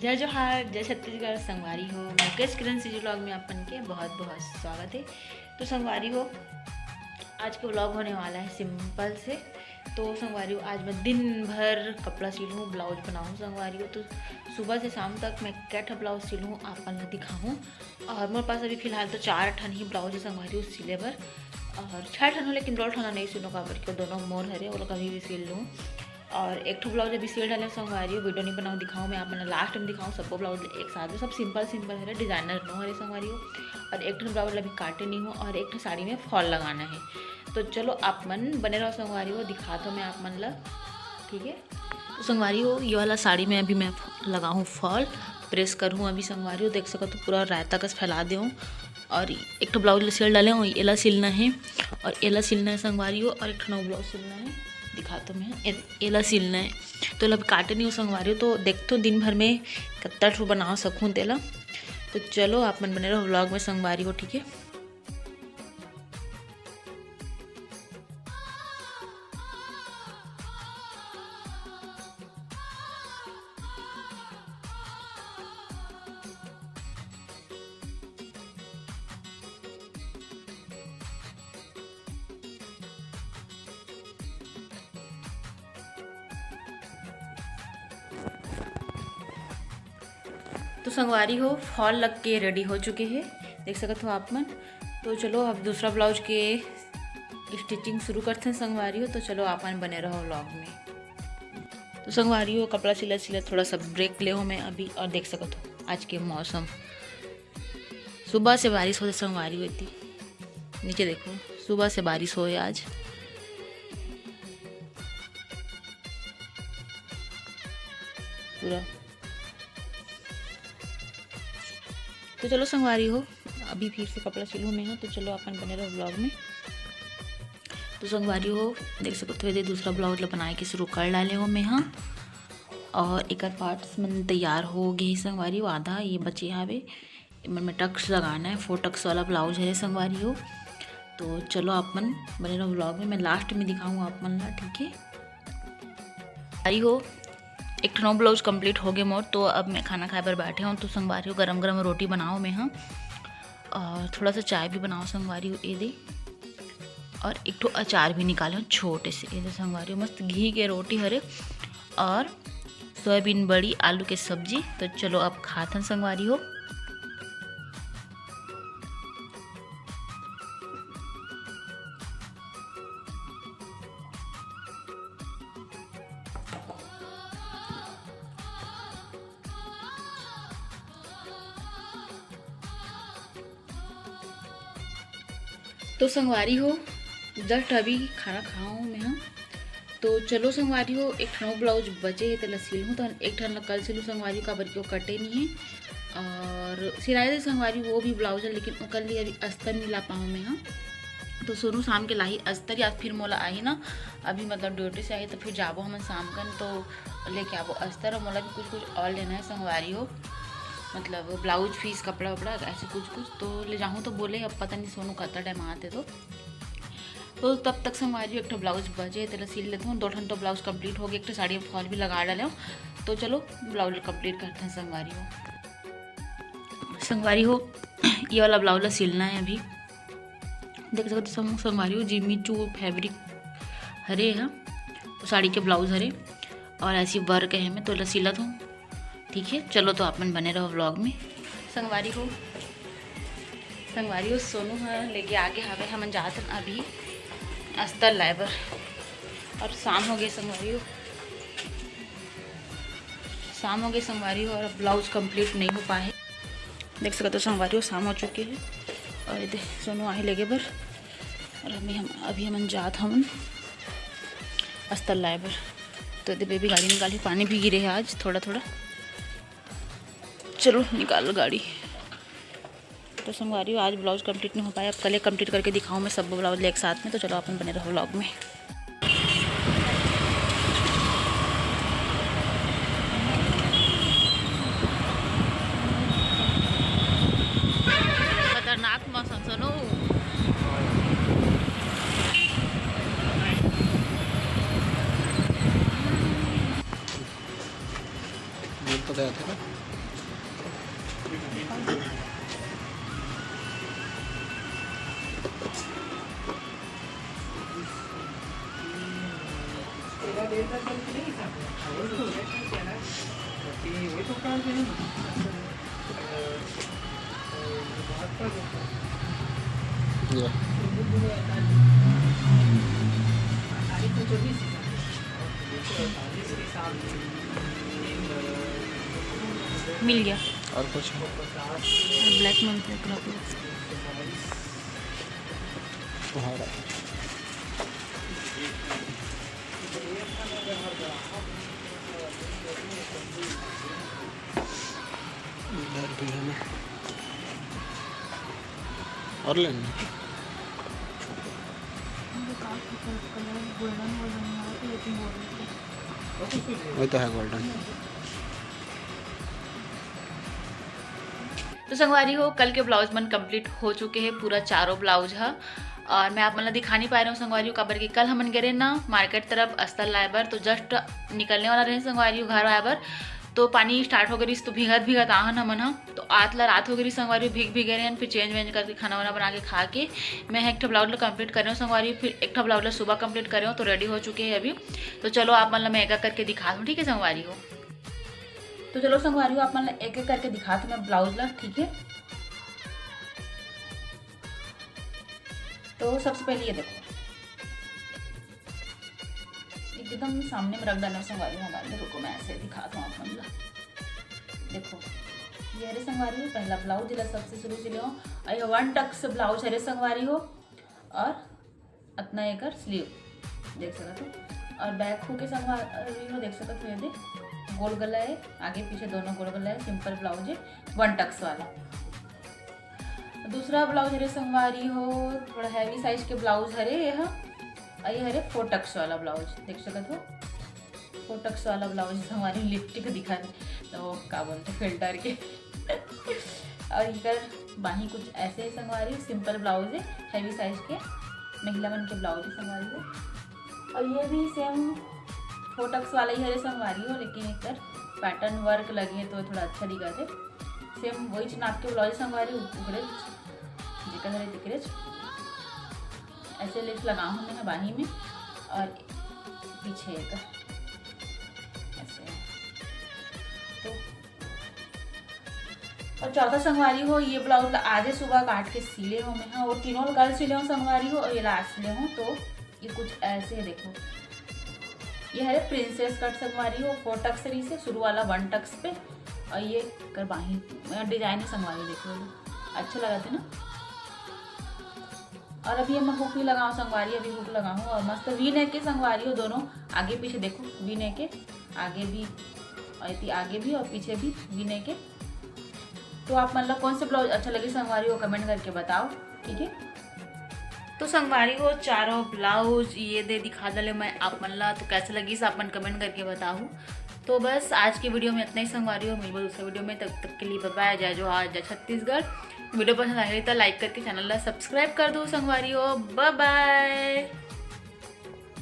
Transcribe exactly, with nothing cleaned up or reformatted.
जय जोहार, जय छत्तीसगढ़। संगवारी हो, मुकेश किरण CG vlog में अपन के बहुत बहुत स्वागत है। तो संगवारी हो, आज का vlog होने वाला है simple से। तो संगवारी हो, आज मैं दिन भर कपड़ा सिलहूँ, blouse बनाहूँ संगवारी हो। तो सुबह से शाम तक मैं कै ठा blouse सिलहूँ, आप मन ला दिखाहूँ। और मोर पास अभी फिलहाल तो चार ठन ही blouse है संगवारी हो सिले बर, और छः ठन हो, लेकिन दो ठन नहीं सिलहूँ, काबर कि वो दोनों मोर हरे, वो लोग अभी भी सिल लूँ। और एक ठो blouse अभी सिल डाले संगवारी हो, video नहीं बनाऊँ, दिखाऊँ मैं आप मन ला, last में दिखाऊँ सबको blouse एक साथ में। सब simple simple हरे, designer नो हरे संगवारी हो। और एक ठो blouse अभी काटे नहीं हूँ और एक ठो साड़ी में fall लगाना है। तो चलो आप मन बने रहो संगवारी हो, दिखात हो मैं आप मन ला, ठीक है। तो संगवारी हो, ये वाला साड़ी में अभी मैं लगाहूँ fall, press करहूँ अभी संगवारी हो। देख सकत हो पूरा रायता कस फैला देहूँ। और एक ठो blouse ला सिल डाले हूँ, एला सिलना है और एला सिलना है संगवारी हो, और एक ठो नवा blouse सिलना है, दिखात हो मैं, ए-, एला सिलना है। तो एला काटे नहीं हूँ संगवारी हो, तो देखत हो दिन भर में कत्ता ठो बना सकूँ तेला। तो चलो आप मन बने रहो vlog में संगवारी हो, ठीक है। तो संगवारी हो, fall लग के ready हो चुके हैं, देख सकत हो आप मन। तो चलो अब दूसरा blouse के stitching शुरू करते हैं संगवारी हो। तो चलो आप मन बने रहो vlog में। तो संगवारी हो, कपड़ा सिलत सिलत थोड़ा सा break ले हो मैं अभी, और देख सकत हो आज के मौसम, सुबह से बारिश होत हे संगवारी हो एती। नीचे देखो, सुबह से बारिश होए आज पूरा। तो चलो संगवारी हो, अभी फिर से कपड़ा सिलहूँ मैं हा, तो चलो आप मन बने रहो vlog में। तो संगवारी हो, देख सकत हो, एदे दूसरा blouse ला बनाए के शुरू कर डाले हो मैं हा। और एकर parts मन तैयार हो गे संगवारी हो, आधा ये बचे हावे। एमन में tucks लगाना है, four tucks वाला blouse है संगवारी हो। तो चलो आप मन बने रहो vlog में, मैं last में दिखाऊँ आप मन ला, ठीक है। संगवारी हो, एक ठो नौ blouse complete हो गए मोर। तो अब मैं खाना खाए बर बैठे हूँ। तो संगवारी हो, गरम गरम रोटी बनाओ मैं हा, और थोड़ा सा चाय भी बनाओ संगवारी हो, एदे, और एक ठो अचार भी निकाले हूँ छोटे से, एदे संगवारी हो, मस्त घी के रोटी हरे और सोयाबीन बड़ी, आलू के सब्जी। तो चलो अब खाथन संगवारी हो। तो संगवारी हो, just अभी खाना खाऊँ मैं हा। तो चलो संगवारी हो, एक ठन blouse बचे हे, तेला सिलहूँ, तो एक ठन ला कल सिलहूँ संगवारी हो, काबर कि वो कटे नहीं है। और सिलाए दे संगवारी, वो भी blouse है, लेकिन ओकर लिए अभी अस्तर नहीं ला पाऊँ मैं हा। तो सोनू शाम के लाही अस्तर, या फिर मोला आही ना, अभी मतलब duty से आही, तो फिर जाबो हमन शाम कन, तो लेके आबो अस्तर। और मोला भी कुछ कुछ और लेना है संगवारी हो, मतलब blouse piece, कपड़ा वपड़ा, ऐसे कुछ कुछ तो ले जाहूँ। तो बोले, अब पता नहीं सोनू कतना time आते तो। तो तब तक संगवारी हो, एक ठो blouse बचे, तेला सिल लेते हूँ। दो ठन तो blouse complete हो गए, एक ठो साड़ी में fall भी लगा डाले हूँ। तो चलो blouse complete करते हैं संगवारी हो। संगवारी हो, ये वाला blouse ला सिलना है अभी। देख सकते हो संग-, संगवारी हो, Jimmy Choo fabric हरे हा, तो साड़ी के blouse हरे और ऐसी work है, मैं तो ला सिलत हूँ। ठीक है, चलो तो आप मन बने रहो vlog में। संगवारी हो, संगवारी हो, सोनू ह लेके आगे हवे, हमन जात हन अभी अस्तर लाए बर। और शाम हो गए संगवारी हो, शाम हो गए संगवारी हो, और अब blouse complete नहीं हो पाए। देख सकते हो संगवारी हो, शाम हो चुके हैं। और ये दे सोनू आहे लेगे बर, और अभी हम, अभी हमन जात हमन अस्तर लाए बर। तो ये दे baby गाड़ी निकाली, पानी भी गिरे है आज थोड़ा थोड़ा। चलो निकाल गाड़ी। तो संगवारी हो, आज blouse complete नहीं हो पाया, अब कल complete करके दिखाऊँ मैं सब blouse एक साथ में। तो चलो आप मन बने रहो vlog में। खतरनाक मौसम सोनू। बोल तो गया था। मिल गया। और कुछ? ब्लैक में भी देख लो। इधर भी है ना, और लेना। वही तो है, गोल्डन। तो संगवारी हो, कल के ब्लाउज मन कंप्लीट हो चुके हैं, पूरा चारों ब्लाउज ह। और मैं आप मन ला दिखा नहीं पाए रहे हूँ संगवारी हो, काबर कि कल हमन गे रहे ना मार्केट तरफ अस्तर लाए बर, तो जस्ट निकलने वाला रहे संगवारी हो घर आए बर, तो पानी स्टार्ट हो गई, तो भीगत भीगत आहन हमन ह। तो आत ला रात हो गई संगवारी हो, भीग भीगे रहे, फिर चेंज वेंज करके खाना वाना बना के खा के मैं एक ठो ब्लाउज ला कंप्लीट करे हूँ संगवारी हो, फिर एक ठो ब्लाउज ला सुबह कंप्लीट करे हूँ, तो रेडी हो चुके हैं अभी। तो चलो आप मन ला मैं एक एक करके दिखा दूँ, ठीक है संगवारी हो। तो चलो संगवारी हो, आप मन ला एक एक करके दिखा दूँ मैं ब्लाउज ला, ठीक है। तो सबसे पहले ये देखो, एकदम सामने में रख डालना संगवारी हो हमारे। रुको, मैं ऐसे दिखाता हूँ आप मन ला। देखो, ये हरे संगवारी हो पहला ब्लाउज, जेला सबसे शुरू से ले, और ये वन टक्स ब्लाउज हरे संगवारी हो, और अतना एकर स्लीव देख सकत हो, और बैक हुक के संगवारी हो देख सकत हो, ये दे गोल गला है, आगे पीछे दोनों गोल गला है, सिंपल ब्लाउज है वन टक्स वाला। दूसरा ब्लाउज हरे संगवारी हो, थोड़ा हैवी साइज के ब्लाउज हरे ये ह, और ये हरे फोर टक्स वाला ब्लाउज देख सकत हो, फोर टक्स वाला ब्लाउज संगवारी लिपस्टिक दिखा दे, तो का बोलते फिल्टर के। और इधर बाही कुछ ऐसे है संगवारी, सिंपल ब्लाउज है, हैवी साइज के महिला मन के ब्लाउज है संगवारी हो। और ये भी सेम फोर टक्स वाला ही हरे संगवारी हो, लेकिन एकर पैटर्न वर्क लगे है तो थोड़ा अच्छा दिखत है। सेम वही नाप के ब्लाउज संगवारी, उकरे जेकर हरे तेकरेच। ऐसे लेस लगा हूँ मैं बाही में, और पीछे एक ऐसे। तो और चौथा संगवारी हो, ये ब्लाउज ला आजे सुबह काट के सिले हो मैं, हाँ, वो तीनों कल सिले हो संगवारी हो, और ये लास्ट सिले हो। तो ये कुछ ऐसे है, देखो, ये है प्रिंसेस कट संगवारी हो, फोर टक्स रही से शुरू वाला वन टक्स पे, और ये कर बाही डिजाइन है संगवारी, देखो, अच्छा लगा थे ना। और अभी मैं हुक भी लगाऊँ संगवारी, अभी हुक लगाऊँ, और मस्त वी नेक के संगवारी हो दोनों, आगे पीछे देखो, वी नेक के आगे भी, और इतनी आगे भी और पीछे भी वी नेक के। तो आप मन ला कौन से ब्लाउज अच्छा लगे संगवारी हो, कमेंट करके बताओ, ठीक है। तो संगवारी हो, चारों ब्लाउज ये दे दिखा डाले मैं आप मन ला, तो कैसे लगी आप मन कमेंट करके बताओ। तो बस आज की वीडियो में इतना ही संगवारी हो, मिलबो दूसरा वीडियो में, तब तक के लिए बाय बाय, जय जोहार, जय छत्तीसगढ़। वीडियो पसंद आए तो लाइक करके चैनल ला सब्सक्राइब कर दो संगवारी हो, बाय बाय।